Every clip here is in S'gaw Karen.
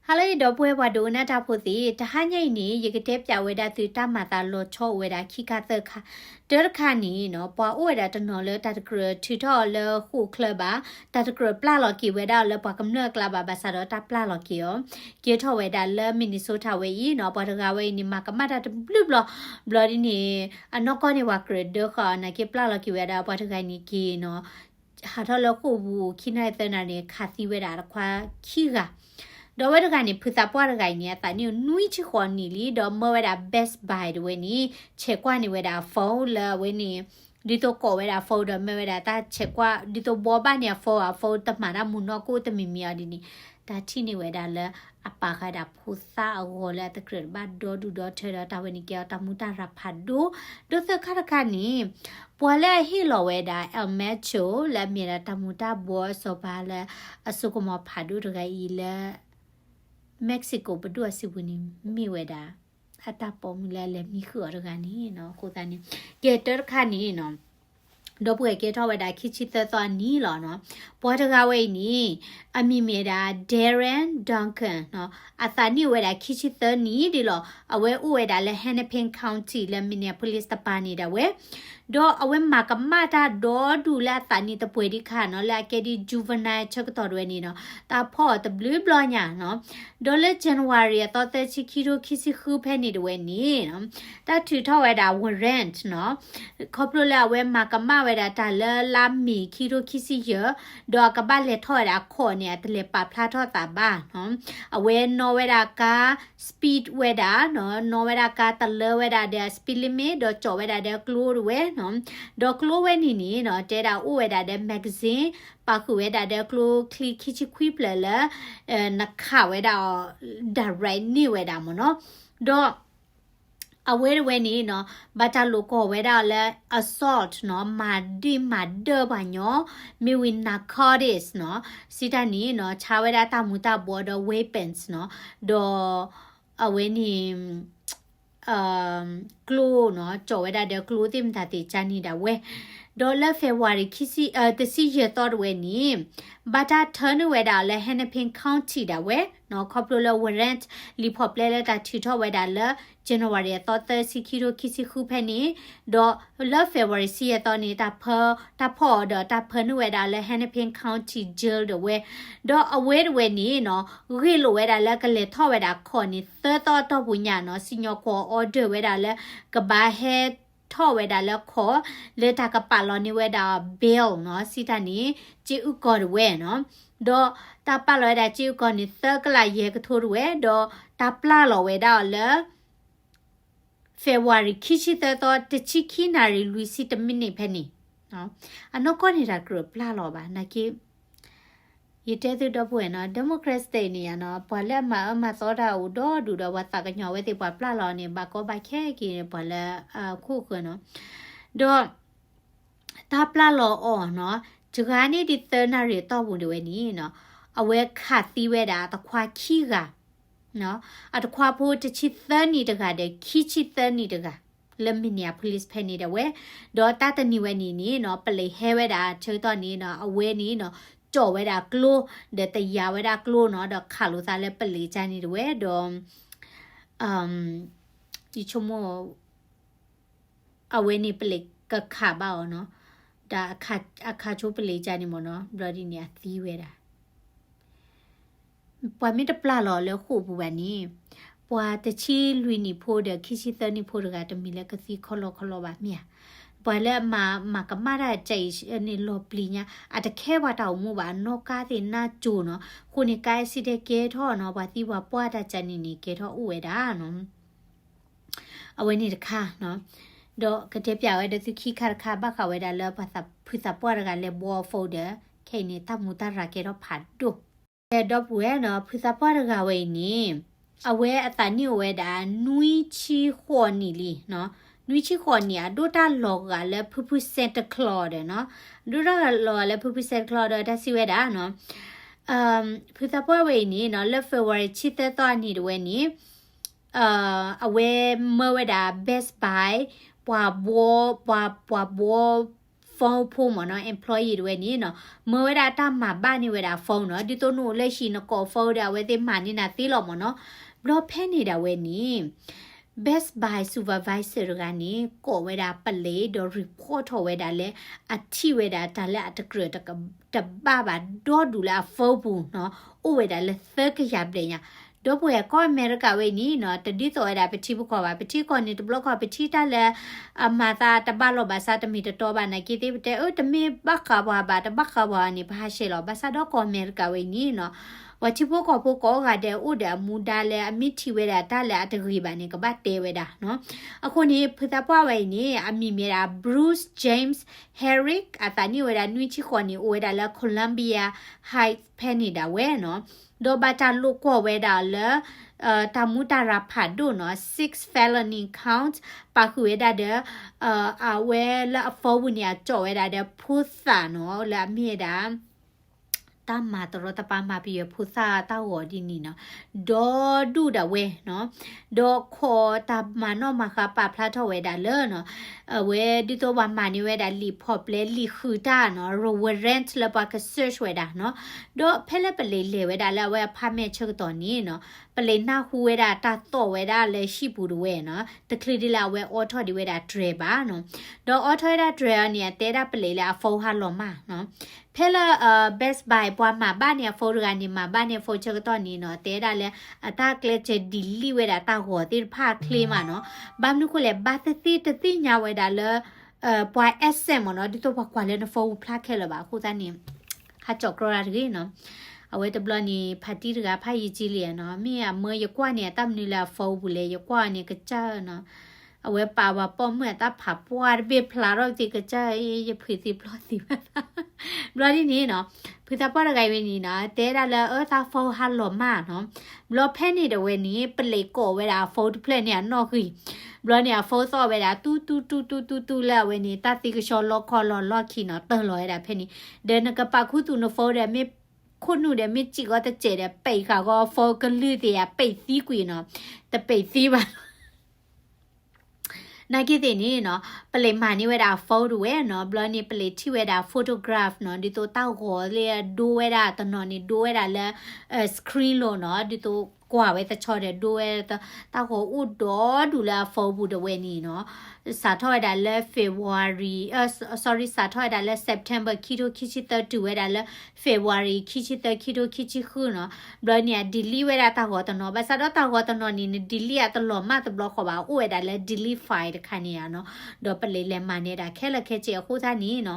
ဟါလၢအဂ့ၤ ဒီပုၢ်ဝဲၢ်ပှၤဒိကနၣ်တၢ်ဖိသ့ၣ်, တဟါညါအံၤန့ၣ် ယကတဲပၠးဝဲဒၣ်သုတၢ်မၤသးလီၤဆီအိၣ်ဝဲဒၣ်ခံခါသၢခါ. တၢတခါန့ၣ်နီၤ, ပှၤအိၣ်ဝဲဒၣ်တနီၤလၢတၢ်တကြၢးထုးထီၣ်အီၤလၢဃိာ်ချၢဘၣ်, တၢ်တကြၢးပျၢ်လီၤက့ၤဝဲဒၣ်အီၤလၢပှၤကမျၢၢ်အကျါဘၣ်, ဘၣ်ဆၣ်ဒီးတၢ်ပျၢ်လီၤက့ၤအီၤ ကဲထီၣ်ဝဲဒၣ်လၢ Minnesota ဝဲအံၤနီၤ, ပှၤတဂၤဝဲအံၤန့ၣ် မၤကမၣ်တၢ်တဘျုးဘျီ, ဘျီဒ်န့ၣ် အနီၢ်ကီၢ်န့ၣ် ပှၤကြၢးဒၢဃာ်အီၤ နာ်က့ပျၢ်လီၤက့ၤဝဲဒၣ်ပှၤတဂၤအံၤန့ၣ်က့ၤနီၤ ဟးထီၣ်လၢဃိာ်ပူၤခံနၣ်ရံၣ်သၢနၣ်ရံၣ်န့ၣ် ခးသံဝဲဒၣ်တခွါခံဂၤ, ဒီးအဝဲတဂၤန့ၣ် ဖုသးပှၢ်တဂၤအံၤန့ၣ် အသးနံၣ်အိၣ်နွံဆံဃိးနံၣ်လံ, ဒီးမၢဝဲဒၣ် Best Buy တဝဲန့ၣ် ဆဲးကွၢ်န့ၢ်ဝဲဒၣ်အ phone လၢအဝဲန့ၣ် ဒ်သိးကိးဝဲဒၣ်အ phone ဒီးမၢဝဲဒၣ်တၢ်ဆဲးကွၢ် ဒ်သိးဘှီဘၣ်န့ၢ်အ phone အ phone တမၤတၢ်မူနီၢ်ကိၣ်တမံၤမံၤအီၤဒ်န့ၣ်, တၢ်ထံၣ်န့ၢ်ဝဲဒၣ်လၢအပာ်ဃာ်ဒၣ်ဖိသၣ်အဂီၤလၢအတကြၢးတဘၣ်ဒီဒူၣ်ဒီထၢဒီး တၢ်ဝဲန့ၣ်ကဲအီၤတၢ်မူတၢ်ရၤဖးဒိၣ်, ဒီးသၢခါတခါန့ၣ် ပှၤလၢအဟ့ၣ်လီၤဝဲဒၣ် El Macho လၢအမ့ၢ်ဒၣ်တၢ်မူၤတၢ်ဘှီအစီၤပၤလၢအစိကမီၤဖးဒိၣ်တဂၤအံၤလၢ Mexico ပဒိၣ်အစုပူၤန့ၣ် မ့ၢ်ဝဲဒၣ် အတၢ်ပိာ်မုၣ်လၢအလဲၤမံဃုာ်အီၤတဂၤန့ၣ်နီၤ, အဃိသတးန့ၣ် ကဲတၢတခါန့ၣ်နီၤ ဒီပုၢ်ဝဲၢ်ကဲထီၣ်ဝဲဒၣ်ခံဆံသၢသီအနံၤလီၤနီၤ, ပှၤတဂၤဝဲအံၤန့ၣ် အမံၤမ့ၢ်ဒၣ် Darren Duncan နီၤ, အသးနံၣ်အိၣ်ဝဲဒၣ်ခံဆံသၢနံၣ်ဒ်လီၤ, အဝဲအိၣ်ဝဲဒၣ်လၢ Hennepin County လၢ Minneapolis တပၤန့ၣ်ဒၣ်ဝဲ ဒီးအဝဲမၤကမၣ်တၢ်ဒီဒူၣ်လၢအသးနံၣ်တပှဲၤဒံးခါနီၤ, လၢအကဲဒ် juvenile ဆၢကတီၢ်တဝဲန့ၣ်နီၤ, တၢ်ဖီၣ်အီၤတဘျုးဘျီညါနီၤ, ဒီးလၢ January အသီသၢဆံခံထိခံဆံဃုဖဲန့ၣ်တဝဲန့ၣ်နီၤ, တၢ်ထုးထီၣ်ဝဲဒၣ် warrant နီၤ, ခီဖျိလၢအဝဲမၤကမၣ်ဝဲဒၣ်တၢ်လၢလါမ့ၤခံထိခံဆံယဲၢ်, ဒီးအကဘၣ်လဲၤထီၣ်ဝဲဒၣ်အခီၣ်န့ၣ် အတလဲၤပာ်ဖျါထီၣ်သးဘၣ်နီၤ, အဝဲနီၣ်ဝဲဒၣ်ကါ speed ဝဲဒၣ်နီၤ, နီၣ်ဝဲဒၣ်ကါတလၢဝဲဒၣ်ဒီး speed limit ဒီးကၠီၣ်ဝဲဒၣ်ဒီးကျိတဝဲနီၤ, ဒီးကျိဝဲန့ၣ်န့ၣ်နီၤ တဲဒၣ်အိၣ်ဝဲဒၣ်ဒီး magazine ပာ်ဃုာ်ဝဲဒၣ်ဒီးကျိချံခံဆံခွံဖျၢၣ်လၢ နခးဝဲဒၣ်အီၤ direct န့ၢ်ဝဲဒၣ်မ့ၢ်နီၤ, ဒီး အဝဲတဝဲန့ၣ်နီၤ ဘၣ်တၢ်လိာ်ကွီၢ်ဝဲဒၣ်အီၤလၢ assault နီၤ, မၤဒ့ၣ်မၤဒၢၣ်ပှၤညီ, မ့ၢ်ဝံၤ narcotics နီၤ, စံးတၢ်န့ၣ်နီၤ ဆါဝဲဒၣ်တၢ်မူၤတၢ်ဘှီဒီး weapons နီၤ, ဒီး အဝဲန့ၣ် ကျိနီၤ, ကၠီၣ်ဝဲဒၣ်ဒီးကျိသ့ၣ်မတၤသ့ၣ်ကန့ၣ်ဒၣ်ဝဲ, ဒီးလၢ February ခံဆံ တဆံယဲၢ်သီတဝဲန့ၣ် ဘၣ်တၢ်ထၢနုာ်ဝဲဒၣ်အီၤလၢ Hennepin County ဒၣ်ဝဲနီၤ, ခီဖျိလၢ warrant လံာ်ဖီၣ်ပျဲလၢတၢ်ထုးထီၣ်ဝဲဒၣ်လၢ January အသီသၢဆံခံထိခံဆံဃုဖဲန့ၣ်, ဒီးလၢ February ဆံယဲၢ်သီန့ၣ် တၢ်ဖၢ တၢ်ဖီၣ်အီၤဒီးတၢ်ဖၢနုာ်ဝဲဒၣ်လၢ Hennepin County Jail ဒၣ်ဝဲ, ဒီးအဝဲတဝဲန့ၣ်နီၤ ဂ့ၢ်လိာ်ဝဲဒၣ်လၢကလဲၤထီၣ်ဝဲဒၣ်ခီၣ်န့ၣ် သၢသီအတီၢ်ပူၤညါနီၤ, စံၣ်ညီၣ်ကွီၢ် order ဝဲဒၣ်လၢ ကဘၣ်ဟဲထီၣ်ဝဲဒၣ်လၢခီၣ် လၢတၢ်ကပာ်လီၤန့ၢ်ဝဲဒၣ် bail နီၤ, စံးတၢ်န့ၣ် စ့အုၣ်ကီၢ်ဒၣ်ဝဲနီၤ, ဒီးတၢ်ပာ်လီၤဝဲဒၣ်စ့အုၣ်ကီၢ်န့ၣ် သၢကလးယဲၢ်ကထိတဝဲ, ဒီးတၢ်ပျၢ်လီၤဝဲဒၣ်အီၤလၢ February ခံဆံသၢသီ တဆံခံနၣ်ရံၣ်လွံၢ်ဆံတမံးနံးဖဲန့ၣ်, အနီၢ်ကီၢ်န့ၣ်တၢ်ကြၢးပျၢ်လီၤဘၣ်, နာ်က့ ယတဲသုဒီပုၢ်ဝဲၢ်နီၤ, Democrat State န့ၣ်ယါနီၤ, ပှၤလၢအမၤအၢမၤသီတၢ်အိၣ်ဒီဒူၣ်ဒီး ပှၤသးကညီၤဝဲသ့ၣ် ပှၤပျၢ်လီၤန့ၣ် ဘၣ်ကီဘၣ်ခဲက့ၤန့ၣ် ပှၤလၢအခိၣ်ဃၢၤနီၤ, ဒီး တၢ်ပျၢ်လီၤအီၤနီၤ, စှၤန့ၢ်ဒ်သၢနၣ်ရံၣ်အတီၢ်ပူၤဒၣ်ဝဲန့ၣ်နီၤ, အဝဲခးသံဝဲဒၣ်အသခွါခံဂၤ အတခွါဖိတဆံသၢနံၣ်တဂၤဒီး ခံဆံသၢနံၣ်တဂၤ လၢ Minneapolis ဖဲန့ၣ်ဒၣ်ဝဲ, ဒီးတၢ်တနံၤဝဲန့ၣ်န့ၣ်နီၤ ပလံးဟဲဝဲဒၣ်ဆၢကတီၢ်န့ၣ်နီၤ အဝဲန့ၣ်နီၤ ကၠီၣ်ဝဲဒၣ်ကျိ ဒီးတယာ်ဝဲဒၣ်ကျိနီၤ ဒီးခးလိာ်သးလၢပလံးကန့ၣ်ဒၣ်ဝဲဒီး ယဆိကမိၣ် အဝဲန့ၣ်ပလံးကခးဘၣ်အီၤနီၤ, ဒီးအခးဆိပလံးကန့ၣ်မ့ၢ်နီၤ ဘျီဒ်န့ၣ်အသံဝဲဒၣ် ပှၤမ့ၢ်တပျၢ်လီၤလၢဃိာ်ပူၤဘၣ်န့ၣ်, ပှၤတဆံလွံၢ်နံၣ်ဖိဒီးခံဆံသၢနံၣ်ဖိတဂၤတမံၤလၢကသံခီလီခီလီဘၣ်မ့ၢ်ဧါ, ပှၤလၢမၤကမၣ်တၢ်ကဲအံၤန့ၣ်လီၤပျံၤညါ အတခဲပှၤတၢ်အိၣ်မူဘၣ် အနီၢ်ကါသ့ၣ်နၢ်ကၠိၤနီၤ, အဃိန့ၣ် ကါ accident ကဲထီၣ်နီၤ ပှၤသံပှၤပှၢ်တၢ်ကန့ၣ်န့ၣ် ကဲထီၣ်အိၣ်ဝဲဒၣ်နီၤ အဝဲန့ၣ်တခါနီၤ, ဒီးကတဲပၠးဝဲဒီးသုခံခါတခါ ဘၣ်ဃးဝဲဒၣ်လၢပှၤသးဖုသးပှၢ်တဂၤလဲၤဘှီအ phone ဒီး ခဲအံၤန့ၣ် တၢ်မူတၢ်ရၤကဲထီၣ်ဖးဒိၣ်. ဒီပုၢ်ဝဲၢ်နီၤ ဖုသးပှၢ်တဂၤဝဲအံၤန့ၣ် အဝဲအသးနံၣ်အိၣ်ဝဲဒၣ် နွံဆံဃိးနံၣ်လံနီၤ, နွံဆံဃိးနံၣ် အဒိၣ်တၢ်လီၤဂာ်လၢဖုဖု Santa Claus ဒီးနီၤ, အဒိၣ်တၢ်လီၤဂာ်လၢဖုဖု Santa Claus ဒီးတၢ်စံးဝဲဒၣ်နီၤ ဖုသးပှၢ်ဝဲအံၤန့ၣ်နီၤ လၢ February ဆံသၢသီအနံၤတဝဲန့ၣ် အဝဲမၢဝဲဒၣ် Best Buy ပှၤဘှီ ပှၤ ပှၤဘှီ phone phone ဖိမ့ၢ်နီၤ, employee တဝဲန့ၣ်နီၤ, မၢဝဲဒၣ်တၢ်မၤဘၣ်န့ၢ်ဝဲဒၣ် phone နီၤ, ဒ်သိးနအိၣ်လၢဟံၣ်နကိး phone ဒီး အဝဲသ့ၣ်မၤန့ၢ်နၤသ့လီၤမ့ၢ်နီၤ. ဘျီဖဲန့ၣ်ဒၣ်ဝဲန့ၣ် Best Buy supervisor တဂၤန့ၣ် ကိးဝဲဒၣ်ပလံးဒီး report ထီၣ်ဝဲဒၣ်လၢ အထံၣ်ဝဲဒၣ်တၢ်လၢအတကြၢးတဘၣ်ဘၣ် ဒီဒူၣ်လၢအ phone ပူၤနီၤ, အိၣ်ဝဲဒၣ်လၢသၢကယၤဘျဲၣ်ညါ. ဒီပုၢ်ဝဲၢ် ကီၢ်အမဲရကၤဝဲအံၤန့ၣ်နီၤ, တဒ်သိးဝဲဒၣ်ပထံပကီၢ်ဘၣ်, ပထံကီၢ်န့ၣ် တဘျီကီၢ် ပထံၣ်တၢ်လၢ အမၤသးတဘၣ်လီၤဘၣ်ဆၣ် တမ့ၢ်တတီဘၣ် နာ်က့သ့ၣ် ပတဲ အၢ တမ့ၢ်ဘၣ်ဃးပှၤဘၣ် တဘၣ်ဃးပှၤန့ၣ် ပဟးဆှဲးလီၤ. ဘၣ်ဆၣ်ဒီးကီၢ်အမဲရကၤဝဲအံၤန့ၣ်နီၤ, ပှၤထံဖိကီၢ်ဖိကိးဂၤဒဲးအိၣ်ဒီးအမူဒါလၢ အမ့ၢ်ထံၣ်ဝဲဒၣ်တၢ်လၢအတဂ့ၤဘၣ်န့ၣ် ကဘၣ်တဲဝဲဒၣ်နီၤ. အဃိန့ၣ် ဖုသးပှၢ်ဝဲအံၤန့ၣ် အမံၤမ့ၢ်ဒၣ် Bruce James Herrick, အသးနံၣ်အိၣ်ဝဲဒၣ်နွံဆံဃိးနံၣ်, အိၣ်ဝဲဒၣ်လၢ Columbia Heights ဖဲန့ၣ်ဒၣ်ဝဲနီၤ. ဒီးဘၣ်တၢ်လိာ်ကွီၢ်ဝဲဒၣ်လၢ တၢ်မူတၢ်ရၤဖးဒိၣ်နီၤ, six felony count, ပာ်ဃုာ်ဝဲဒၣ်ဒီး အဝဲလၢအ phone ပူၤန့ၣ် အကၠီၣ်ဝဲဒၣ်ဒီးဖိသၣ်နီၤ, လၢအမ့ၢ်ဝဲဒၣ် တၢ်မၤတရီတပါ မၤပယီၤဖိသၣ်တၢ်ဂီၤဒ်န့ၣ်နီၤ, ဒီဒူၣ်ဒၣ်ဝဲနီၤ. ဒီးခိးတၢ်မၤနီၣ်မၤဃါပာ်ဖျါထီၣ်ဝဲဒၣ်လၢနီၤ, အဝဲဒ်သိးပှၤမၤန့ၢ်ဝဲဒၣ်လံာ်ဖီၣ်ပျဲ လံာ်ဃုာ်တၢ်နီၤ, warrant လၢပှၤက search ဝဲဒၣ်နီၤ. ဒီးဖဲလၢပလံးလဲၤဝဲဒၣ်လၢအဝဲ apartment ဆၢကတီၢ်န့ၣ်နီၤ, ပလံးနၢ်ဟူဝဲဒၣ်တၢ်သီၣ်ဝဲဒၣ်လၢဟံၣ်ပူၤတဝဲနီၤ, တချုးဒ်လၢအဝဲအိးထီၣ်ဒံးဝဲဒၣ် dress ဘၣ်နီၤ. ဒီးအိးထီၣ်ဝဲဒၣ် dress အီၤန့ၣ် အတဲဒၣ်ပလံးလၢအ phone ဟးလီၤမၢ်နီၤ. ဖဲလၢ Best Buy ပှၤမၤဘၣ်န့ၢ်အ phone တဂၤန့ၣ် မၤဘၣ်န့ၢ်အ phone ဆၢကတီၢ်န့ၣ်နီၤ, တဲဒၣ်လၢ အတၢ်ကျဲးစၢး delete ဝဲဒၣ်တၢ်ဂီၤသ့ၣ်တဖၣ်အချ့မးနီၤ. ဘၣ်မနုၤဃိလဲၣ်, ဘၣ်သ့ၣ်သ့ၣ်တသ့ၣ်ညါဝဲဒၣ်လၢ ပှၤ access မ့ၢ်နီၤ, ဒ်သိးပှၤကွၢ်လၢန phone ပူၤဖျါခဲလၢာ်ဘၣ်အဃိသတးန့ၣ် ဟးကၠီၣ်ကြီတၢ်တဂ့ၤနီၤ. အဝဲတဘျီန့ၣ် ဖါတံၢ်တဂၤဖးယံာ်ကံလံနီၤ, မ့ၢ်အမၢယကွၢ်န့ၣ် အတၢ်မနုၤလၢအ phone ပူၤလဲၣ်, ယကွၢ်အီၤန့ၣ်ကစၢ်နီၤ. အဝဲပာ်ဝဲပိာ်မုၣ်အတၢ်ဖးပှၢ်တဘ့ၣ်ဖျါထီၣ်သ့ကစၢ်, ယဖုးသံပျီၢ်သံဘၣ်သး ဘျီဒ်န့ၣ်နီၤ, ဖုသးပှၢ်တဂၤအံၤဝဲန့ၣ်နီၤ, တဲဒၣ်လၢအၢသး phone ဟးလီၤမၢ်နီၤ. ဘျီဖဲန့ၣ်ဒီးဝဲန့ၣ် ပလံးကိးဝဲဒၣ်အ phone တဖျၢၣ်န့ၣ်အနီၣ်ဂံၢ်, ဘျီန့ၣ် အ phone သီၣ်ဝဲဒၣ် တူတူတူတူတူတူလၢအဝဲန့ၣ် တၢ်သံကဆှီလီခီလီၤလီၢ်ခံနီၤ, တၢၢ်လီၤဝဲဒၣ်ဖဲန့ၣ်, ဒီးနကပာ်ခူသူၣ်န phone ဒီး မ့ၢ်ခိၣ်နူာ်ဒီး မ့ၢ်စံၣ်ဂီၤတစဲးဒီး ပံာ်ဃာ်ဂီၤ phone ကလုၢ်သ့ၣ်ယါ ပံာ်သံကွံာ်နီၤ, တပံာ်သံဘၣ် နာ်က့သ့ၣ်န့ၣ်နီၤ, ပလံးမၤန့ၢ်ဝဲဒၣ်အ phone တဝဲနီၤ, ဘျီန့ၣ် ပလံးထံၣ်ဝဲဒၣ် photograph နီၤ, ဒ်သိးတၢ်ဂီၤလၢအဒိဝဲဒၣ်တနီၤန့ၣ် ဒိဝဲဒၣ်လၢ screen လိၤနီၤ, ဒ်သိးကွၢ်ဝဲသဆီဒီး ဒိဝဲ တၢ်ဂီၤအိၣ်ဒီဒူၣ်လၢအ phone ပူၤတဝဲန့ၣ်နီၤ, စးထီၣ်ဝဲဒၣ်လၢ February, အ sorry, စးထီၣ်ဝဲဒၣ်လၢ September ခံထိခံဆံသၢ တုၤဝဲဒၣ်လၢ February ခံဆံသၢ ခံထိခံဆံဃုနီၤ. ဘျီန့ၣ် အ delete ဝဲဒၣ်တၢ်ဂီၤတနီၤ, ဘၣ်ဆၣ်ဒီးတၢ်ဂီၤတနီၤန့ၣ် န delete အတလီၤမၢ်တဘျီဃီဘၣ်, အိၣ်ဝဲဒၣ်လၢ delete file တခါန့ၣ်ဧါနီၤ. ဒီးပလံးလဲၤမၤန့ၢ်ဒၣ်ခဲလၢာ်ခဲဆ့အဃိသတးန့ၣ်နီၤ,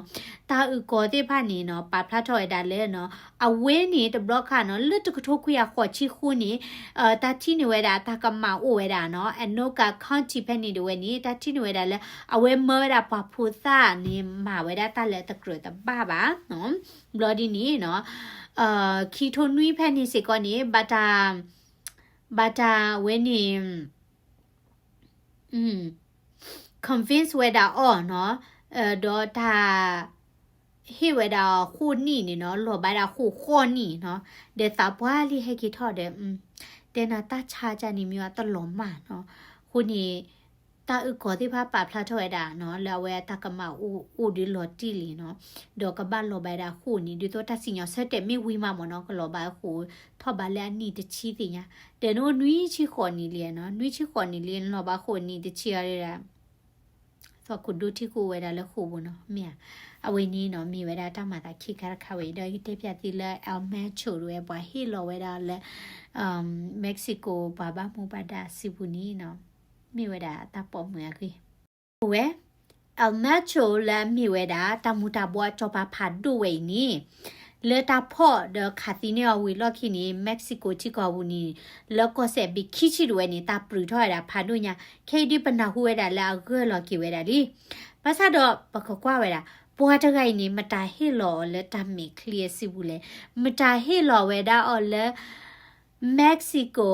တၢ်အုၣ်ကီၤသ့ၣ်တဖၣ်န့ၣ်နီၤ, ပာ်ဖျါထီၣ်ဝဲဒၣ်လၢနီၤ, အဝဲန့ၣ်တဘျီခါနီၤ, လၢတကထိခွံကယၤဃိးဆံဃုန့ၣ် တၢ်ထံၣ်န့ၢ်ဝဲဒၣ်တၢ်ကမၣ်အိၣ်ဝဲဒၣ်နီၤ, Anoka County ဖဲန့ၣ်တဝဲန့ၣ် တၢ်ထံၣ်န့ၢ်ဝဲဒၣ်လၢ အဝဲမၢဝဲဒၣ်ပှၤဖိသၣ်န့ၣ် မၤဝဲဒၣ်တၢ်လၢအတကြၢးတဘၣ်ဘၣ်နီၤ. ဘျီဒ်န့ၣ်နီၤ, ခံထိနွံဖဲန့ၣ်စ့ၢ်ကီးန့ၣ် ဘၣ်တၢ်, ဘၣ်တၢ်ဝဲန့ၣ် convince ဝဲဒၣ်အီၤနီၤ, ဒီးတၢ်ဟ့ၣ်ဝဲဒၣ်ဃိၣ်နံၣ်န့ၣ်နီၤ, လီၤဘၣ်ဒၣ်ဃိၣ်ဃိၣ်နံၣ်နီၤ, ဒီးသးပှၢ်လံဟဲက့ၤထီၣ်ဒီး တဲနၤတၢ်ဆါကန့ၣ် မ့ၢ်အတလီၤမၢ်နီၤ, အဃိန့ၣ် တၢ်အုၣ်ကီၤသ့ၣ်တဖၣ်ပာ်ဖျါထီၣ်ဝဲဒၣ်နီၤ, လၢအဝဲအတၢ်ကမၣ်အိၣ်ဒုးလီၤတံၢ်လံနီၤ, ဒီးကဘၣ်လီၤဘၣ်ဝဲဒၣ်ဃိၣ်နံၣ်, ဒ်သိးတၢ်စံၣ်ညီၣ်ဆၢတဲာ်မ့ၢ်ဝံၤမးမ့ၢ်နီၤ, ကလီၤဘၣ်ဃိၣ်ထီၣ်ဘးလၢအနံၣ်တဆံသ့ၣ်ညါ, ဒီးနအိၣ်နွံဆံဃိးနံၣ်လံနီၤ, နွံဆံဃိးနံၣ်လံ နလီၤဘၣ်ဃိၣ်နံၣ်တဆံအီၤဒၣ် သီခိၣ်ဒိထံခိၣ်ဝဲဒၣ်လၢဃိာ်ပူၤနီၤ, မ့ၢ်ဧါ. အဝဲန့ၣ်နီၤ မ့ၢ်ဝဲဒၣ်တၢ်မၤသးခံခါတခါဝဲအံၤ, ဒီးယကတဲပၠးသုလၢ El Macho တဝဲ ပှၤဟ့ၣ်လီၤဝဲဒၣ်လၢ Mexico ပှၤဘၣ်မူဘၣ်ဒါစုပူၤန့ၣ်နီၤ, မ့ၢ်ဝဲဒၣ်တၢ်ပိာ်မုၣ်အဂ့ၢ် ဝဲ El Macho လၢအမ့ၢ်ဝဲဒၣ် တၢ်မူၤတၢ်ဘှီးအစီၤပၤဖးဒိၣ်ဝဲအံၤန့ၣ်, လၢတၢ်ဖီၣ်ဒီးခးသံန့ၢ်အီၤဝံၤလီၢ်ခံန့ၣ် Mexico ထံကီၢ်ပူၤန့ၣ် လၢကီၢ်စဲၣ်ဘ့ၣ်ခံဆံတဝဲန့ၣ် တၢ်ပြူၤထီၣ်ဝဲဒၣ်ဖးဒိၣ်ညါ, ခဲအံၤဒုးပနၢ်ဟူဝဲဒၣ်လၢအဂၢၢ်လီၤက့ၤဝဲဒၣ်လံ. ဘၣ်ဆၣ်ဒီးပကကွၢ်ဝဲဒၣ် ပှၤတဂၤအံၤန့ၣ် မတၤဟ့ၣ်လီၤအီၤလၢတၢ်မဲာ်ချံအစုပူၤလဲၣ်, မတၤဟ့ၣ်လီၤဝဲဒၣ်အီၤလၢ Mexico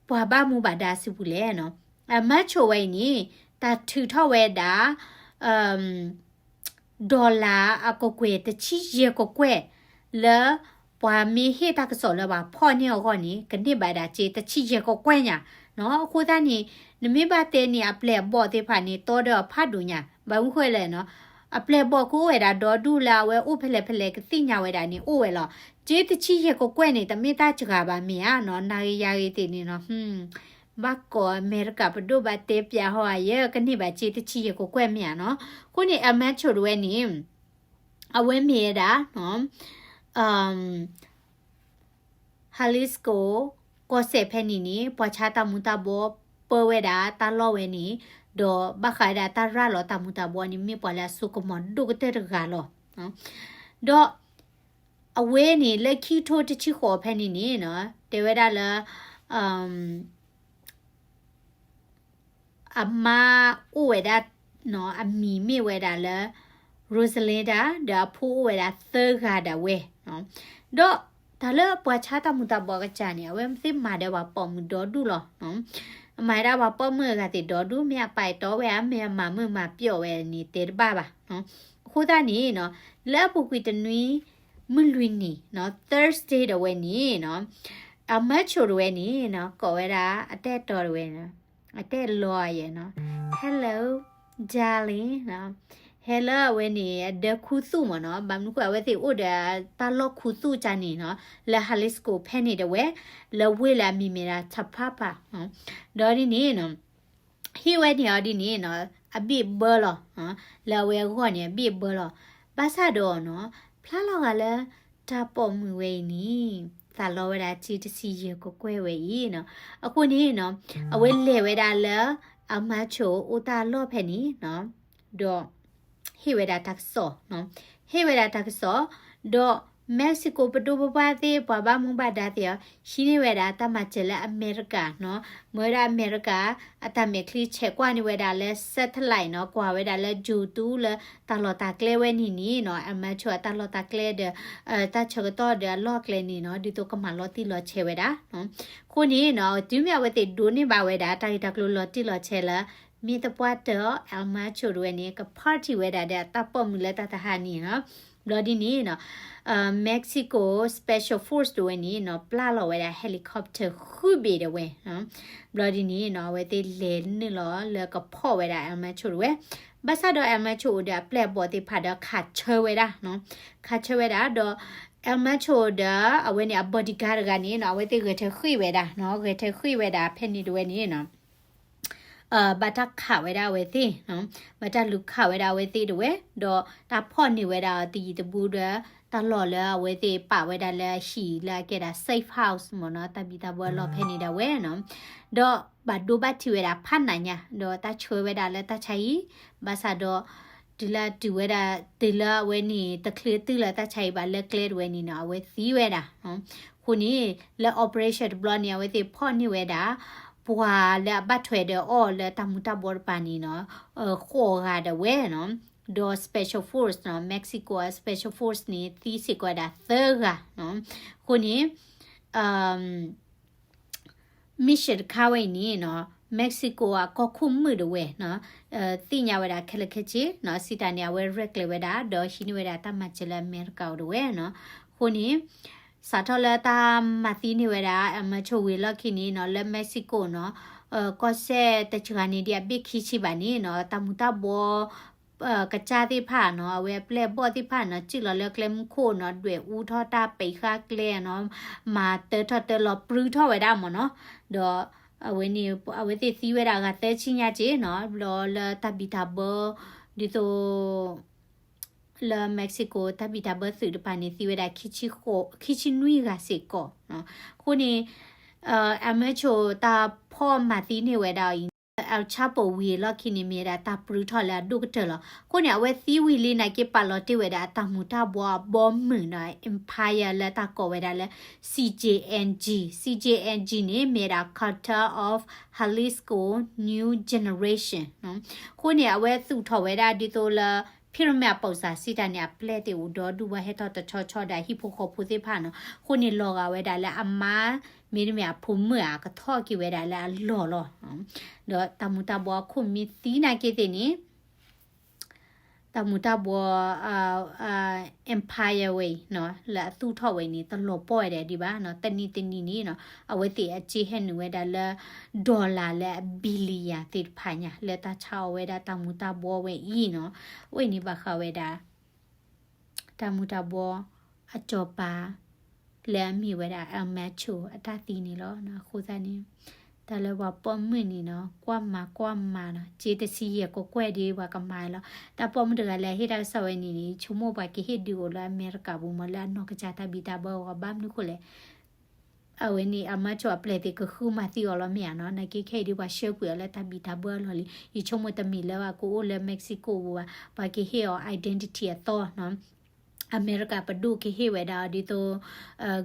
ပှၤဘၣ်မူဘၣ်ဒါစုပူၤလဲၣ်နီၤ. အ Macho ဝဲအံၤန့ၣ် တၢ်ထုးထီၣ်ဝဲဒၣ် dollar အကကွဲၢ်တဆံယဲၢ်ကကွဲၢ် လၢပှၤမ့ၢ်ဟ့ၣ်တၢ်ကစီၣ်လၢပှၤဖီၣ်န့ၢ်အဂီၢ်န့ၣ် ကန့ၢ်ဘၣ်ဒၣ်စ့တဆံယဲၢ်ကကွဲၢ်ညါနီၤ. အဃိသတးန့ၣ် နမ့ၢ်ဘၣ်တဲန့ၣ် အပျဲၢ်အဘီၣ်သ့ၣ်တဖၣ်န့ၣ် တီဒီးအဖးဒိၣ်ညါ, ဘၣ်မနုၤဃိလဲၣ်နီၤ, အပျဲၢ်အဘီၣ်ကအိၣ်ဝဲဒၣ်ဒီဒူၣ်လၢအဝဲအိၣ်ဖဲလဲၣ်ဖဲလဲၣ်ကသ့ၣ်ညါဝဲဒၣ်န့ၣ် အိၣ်ဝဲလီၤ. ကၠ့တဆံယဲၢ်ကကွဲၢ်န့ၣ် တမ့ၢ်တၢ်စှၤဘၣ်မ့ၢ်ဧါနီၤ, နဂ့ၤယၤဂ့ၤသ့ၣ်န့ၣ်နီၤ, ဘၣ်ကိးအမဲရကၤပဒိၣ်ဘၣ်တဲပၠးဟီဧါယဲ ကန့ၢ်ဘၣ်ကၠ့တဆံယဲၢ်ကကွဲၢ်မ့ၢ်ဧါနီၤ. အဃိန့ၣ် El Maestro တဝဲန့ၣ် အဝဲမ့ၢ်ဝဲဒၣ် Jalisco ကီၢ်စဲၣ်ဖဲန့ၣ်န့ၣ် ပှၤဆါတၢ်မူၤတၢ်ဘှီပၢဝဲဒၣ်တၢ်လီၢ်ဝဲန့ၣ်, ဒီးဘၣ်ဃးဝဲဒၣ်တၢ်ရၤလီၤတၢ်မူၤတၢ်ဘှီန့ၣ် မ့ၢ်ပှၤလၢအစိကမီၤဒိၣ်ကတၢၢ်တဂၤလီၤ. ဒီးအဝဲန့ၣ်လၢခံကထိတဆံဃိးဖဲန့ၣ်န့ၣ်နီၤ တဲဝဲဒၣ်လၢ အမါအိၣ်ဝဲဒၣ်နီၤ အမံၤမ့ၢ်ဝဲဒၣ်လၢ Rosalinda ဒီးအဖိအိၣ်ဝဲဒၣ်သၢဂၤဒၣ်ဝဲနီၤ. ဒီးတၢ်လၢပှၤဆါတၢ်မူၤတၢ်ဘှီကစၢ်န့ၣ် အဝဲသ့ၣ်မၤဒီးပှၤပိာ်မုၣ်ဒီဒူၣ်လီၤ. မၤဝဲဒၣ်ပှၤပိာ်မုၣ်အဂၤသ့ၣ်ဒီဒူၣ် မ့ၢ်အပာ်တီဝဲဧါ မ့ၢ်အမၤမုာ်မၤပျီၣ်ဝဲန့ၣ်တဲတဘၣ်ဘၣ်နီၤ. အဃိသတးန့ၣ်နီၤ လၢအပူၤကွံာ်တနွံ မုၢ်လွံၢ်နံၤနီၤ Thursday တဝဲန့ၣ်နီၤ El Maestro တဝဲန့ၣ်နီၤ ကိးဝဲဒၣ်အတဲတီတဝဲနီၤ အတဲလီၤယဲနီၤ Hello darling နီၤ ဟဲလၢအဝဲန့ၣ် အဒၢခူသူၣ်မ့ၢ်နီၤ ဘၣ်မနုၤဃိအဝဲသ့ၣ်အိၣ်ဒီးတၢ်လီၢ်ခူသူၣ်ကၢ်န့ၣ်နီၤ လၢ Jalisco ဖဲန့ၣ်တဝဲ လၢဝ့ၢ်လၢအမံၤမ့ၢ်ဒၣ် Tapapa နီၤ ဒီးဒ်န့ၣ်နီၤ ဟ့ၣ်ဝဲန့ၢ်အီၤဒ်န့ၣ်နီၤ အဘ့ၣ်ဘၢလီၤ လၢအဝဲအဂီၢ်န့ၣ် အဘ့ၣ်ဘၢလီၤ. ဘၣ်ဆၣ်ဒီးနီၤ ဖျါလီၤဂာ်လၢ တၢ်ပိာ်မုၣ်ဝဲအံၤန့ၣ် သးလီဝဲဒၣ်ကၠ့တဆံယဲၢ်ကကွဲၢ်ဝဲအံၤနီၤ အဃိန့ၣ်နီၤ အဝဲလဲၤဝဲဒၣ်လၢ El Maestro အိၣ်တၢ်လီၢ်ဖဲန့ၣ်နီၤ ဒီး ဟ့ၣ်ဝဲဒၣ်တၢ်ကစီၣ်နီၤ ဟ့ၣ်ဝဲဒၣ်တၢ်ကစီၣ် ဒီး Mexico ပဒိၣ်ပပှၢ်သ့ၣ် ပှၤဘၣ်မူဘၣ်ဒါသ့ၣ်အီၤ ဟံးန့ၢ်ဝဲဒၣ်တၢ်မၤစၢၤလၢအမဲရကၤနီၤ မ့ၢ်ဝဲဒၣ်အမဲရကၤ အတၢ်မဲာ်ချံဆဲးကွၢ်န့ၢ်ဝဲဒၣ်လၢ satellite နီၤ ကွၢ်ဝဲဒၣ်လၢ ဂြိုဟ်တု လၢတၢ်လီၢ်တၢ်ကျဲဝဲန့ၣ်န့ၣ်နီၤ El Maestro အတၢ်လီၢ်တၢ်ကျဲဒီး တၢ်ဆၢကတီၢ်ဒီးအလီၢ်အကျဲန့ၣ်နီၤ ဒ်သိးကမၤလီၤတံၢ်လီၤဆဲးဝဲဒၣ် အဃိန့ၣ်နီၤ တုၤမ့ၢ်အဝဲသ့ၣ်ဒိးန့ၢ်ဘၣ်ဝဲဒၣ် တၢ်ဂ့ၢ်တၢ်ကျိၤလီၤတံၢ်လီၤဆဲးလၢ မ့ၢ်သပှၢ်တၢၢ် El Maestro တဝဲန့ၣ် က party ဝဲဒၣ်ဒီးအတၢ်ပိာ်မုၣ်လၢတၢ်တဟါန့ၣ်နီၤ ဘျီဒ်န့ၣ်နီၤ Mexico Special Force တဝဲန့ၣ်နီၤ ပျၢ်လီၤဝဲဒၣ် helicopter ဃုဘ့ၣ်တဝဲ ဘျီဒ်န့ၣ်နီၤ အဝဲသ့ၣ်လဲၤနုာ်လီၤလၢကဖီၣ်ဝဲဒၣ် El Maestro တဝဲ ဘၣ်ဆၣ်ဒီး El Maestro အိၣ်ဒီးအပျဲၢ်အဘီၣ်သ့ၣ်တဖၣ်ဒီးခးဆၢဝဲဒၣ်နီၤ ခးဆၢဝဲဒၣ်ဒီး El Maestro ဒီးအဝဲန့ၣ်အ bodyguard တဂၤန့ၣ်နီၤ အဝဲသ့ၣ်ဂဲၤထၢၣ်ဃ့ၢ်ဝဲဒၣ်နီၤ ဂဲၤထၢၣ်ဃ့ၢ်ဝဲဒၣ်ဖဲန့ၣ်တဝဲန့ၣ်နီၤ ဘၣ်တၢ်ခးဝဲဒၣ်အဝဲသ့ၣ်နီၤ ဘၣ်တၢ်လူၤခးဝဲဒၣ်အဝဲသ့ၣ်တဝဲ ဒီးတၢ်ဖီၣ်န့ၢ်ဝဲဒၣ်အီၤတယံာ်တဘူးဒီး တၢ်လီၢ်လၢအဝဲသ့ၣ်ပာ်ဝဲဒၣ်လၢအဟံၣ်လၢအကဲဒၣ် safe house မ့ၢ်နီၤ တၢ်ဘံၣ်တၢ်ဘၢအလီၢ်ဖဲန့ၣ်ဒၣ်ဝဲနီၤ ဒီးဘၣ်ဒိဘၣ်ထံးဝဲဒၣ်ဖးနးညါ ဒီးတၢ်ဆှၢဝဲဒၣ်လၢတၢ်ဆါဟံၣ် ဘၣ်ဆၣ်ဒီး တုၤလၢအတုၤဝဲဒၣ် တုၤလၢအဝဲန့ၣ် တချုးတုၤလၢတၢ်ဆါဟံၣ်ဘၣ်လၢကျဲတဝဲန့ၣ်နီၤ အဝဲသံဝဲဒၣ် အဃိန့ၣ် လၢ operation တဘျီန့ၣ် အဝဲသ့ၣ်ဖီၣ်န့ၢ်ဝဲဒၣ် ပှၤလၢအဘၣ်ထွဲဒီးအီၤလၢတၢ်မူၤတၢ်ဘှီတပၤန့ၣ်နီၤ ဃိးဂၤဒၣ်ဝဲနီၤ ဒီး special force နီၤ Mexico အ special force န့ၣ် သံစ့ၢ်ကီးဝဲဒၣ်သၢဂၤနီၤ အဃိန့ၣ် mission တခါဝဲအံၤန့ၣ်နီၤ Mexico အကီၢ်ခိၣ်မုၣ်တဝဲနီၤ သ့ၣ်ညါဝဲဒၣ်ခဲလၢာ်ခဲဆ့နီၤ စံးတၢ်န့ၣ် အဝဲရဲၣ်ကျဲၤဝဲဒၣ် ဒီးဟံးန့ၢ်ဝဲဒၣ်တၢ်မၤစၢၤလၢအမဲရကၤအိၣ်တဝဲနီၤ အဃိန့ၣ် စးထီၣ်လၢတၢ်မၤသံန့ၢ်ဝဲဒၣ် El Maestro ဝံၤအလီၢ်ခံန့ၣ်နီၤ လၢ Mexico နီၤ ကီၢ်စဲၣ်တစှၤန့ၣ်ဒ်အဘ့ၣ်ခံဆံဘၣ်န့ၣ်နီၤ တၢ်မူၤတၢ်ဘှီ ကစၢ်သ့ၣ်တဖၣ်နီၤ အဝဲအပျဲၢ်အဘီၣ်သ့ၣ်တဖၣ်နီၤ စံၣ်လီၤလၢကျဲမုၢ်ခိၣ်နီၤ ဒွဲၣ်အူထီၣ်တၢ်ပံးဃာ်ကျဲနီၤ မၤတၢထီၣ်တၢလီၤပြူထီၣ်ဝဲဒၣ်မ့ၢ်နီၤ ဒီးအဝဲန့ၣ် အဝဲသ့ၣ်သံဝဲဒၣ်အဂၤသၢဆံညါက့နီၤ ဘျီလၢတၢ်ဘံၣ်တၢ်ဘၢ ဒ်သိး လၢ Mexico တၢ်ဘံၣ်တၢ်ဘၢသုးတပၤန့ၣ် သံဝဲဒၣ် ခံဆံနွံဂၤစ့ၢ်ကီးနီၤ အဃိန့ၣ် El Maestro တၢ်ဖီၣ်မၤသံန့ၢ်ဝဲဒၣ်အံၤ El Chapo ဝံၤအလီၢ်ခံန့ၣ် မ့ၢ်ဝဲဒၣ်တၢ်ပြူထီၣ်လၢအဒိၣ်ကတၢၢ်လီၤ. အဃိန့ၣ် အဝဲသံဝံၤလံနာ်က့ ပာ်လီၤတ့ၢ်ဝဲဒၣ်အတၢ်မူၤတၢ်ဘှီအဘီမုၢ်နီၤ empire လၢတၢ်ကိးဝဲဒၣ်လၢ C J N G, C J N G န့ၣ် မ့ၢ်ဝဲဒၣ် Cartel of Jalisco New Generation နီၤ. အဃိန့ၣ် အဝဲသူၣ်ထီၣ်ဝဲဒၣ်ဒ်သိးလၢ pyramid အပိာ်စၢ်စံးတၢ်န့ၣ် အပျဲၢ်သ့ၣ်အိၣ်ဒီဒူၣ်ဝဲ ဟဲထီၣ်တဆီဆီဒီးအဟံၣ်ဖိဃီဖိသ့ၣ်တဖၣ်နီၤ. အဃိန့ၣ် လီၤဂာ်ဝဲဒၣ်လၢအမါ မ့တမ့ၢ်အဖိမုၣ်ဧါ ကထီၣ်က့ၤဝဲဒၣ်လၢအလီၢ်လီၤ. ဒီးတၢ်မူၤတၢ်ဘှီအခိၣ်မ့ၢ်သံနာ်က့သ့ၣ်န့ၣ် တၢ်မူၤတၢ်ဘှီ empire ဝဲအံၤနီၤ လၢအသူၣ်ထီၣ်ဝဲန့ၣ် တလီၤပှီၢ်ဝဲဒၣ်ဒံးဘၣ်နီၤ. တနံၤတနံၤန့ၣ်နီၤ အဝဲသ့ၣ်အစ့ဟဲနုာ်ဝဲဒၣ်လၢ dollar လၢအ billion သ့ၣ်တဖၣ်ညါ လၢတၢ်ဆါအီၣ်ဝဲဒၣ်တၢ်မူၤတၢ်ဘှီဝဲအံၤနီၤ. အဝဲန့ၣ်ဘၣ်ဃးဝဲဒၣ် တၢ်မူၤတၢ်ဘှီ အစီၤပၤ လၢအမ့ၢ်ဝဲဒၣ် El Macho အတၢ်သံန့ၣ်လီၤ. အဃိသတးန့ၣ် တၢ်လၢပှၤပိာ်မုၣ်န့ၣ်နီၤ ကွၢ်မၤကွၢ်မၤနီၤ စ့တဆံယဲၢ်ကကွဲၢ်ဒ်ပှၤကမၤလီၤ. တၢ်ပိာ်မုၣ်တဂၤလၢအဟ့ၣ်တၢ်ကစီၣ်ဝဲန့ၣ်န့ၣ် ဆိကမိၣ်ပှၤကဟ့ၣ်ဒုးအိၣ်လၢအမဲရကၤပူၤမး လၢအနီၢ်ကစၢ်တၢ်ဘံၣ်တၢ်ဘၢအဂီၢ် ဘၣ်မနုၤဃိလဲၣ် အဝဲန့ၣ် El Macho အပျဲၢ်သ့ၣ်ကဃုမၤသံအီၤလီၤမ့ၢ်ဧါနီၤ. နာ်က့ခဲအံၤဒ်ပှၤဆှၢကွံာ်အီၤလၢတၢ်ဘံၣ်တၢ်ဘၢအလီၢ်လံ ယဆိကမိၣ်တမ့ၢ်လၢအကအိၣ်လၢ Mexico ပူၤဘၣ် ပှၤကဟ့ၣ်အီၤ identity အသီနီၤ. အမဲရကၤပဒိၣ်ကဟ့ၣ်ဝဲဒၣ်အီၤဒ်သိး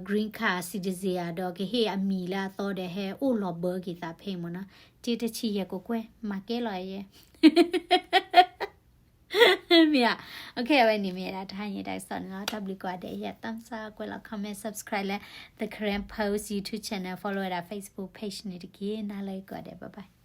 green card citizen ဧါ ဒီးကဟ့ၣ်အမံၤလၢအသီဒီးဟဲအိၣ်လီၤဘၢက့ၤသးဖဲအံၤမးနီၤ. စ့တဆံယဲၢ်ကကွဲၢ် မၤကဲလီၤယဲ မ့ၢ်ဧါ. Okay အဝဲန့ၣ်မ့ၢ်ဒၣ်တဟါညါတၢ်ကစီၣ်န့ၣ်လီၤ. တၢ်ဘျုးကိးဂၤဒဲး ဟ့ၣ် thumbs up ကွဲးလီၤ comment subscribe လၢ The Karen Post YouTube channel follow ဝဲဒၣ် Facebook page န့ၣ်တက့ၢ်. နၤလၢကိးဂၤဒဲး bye bye.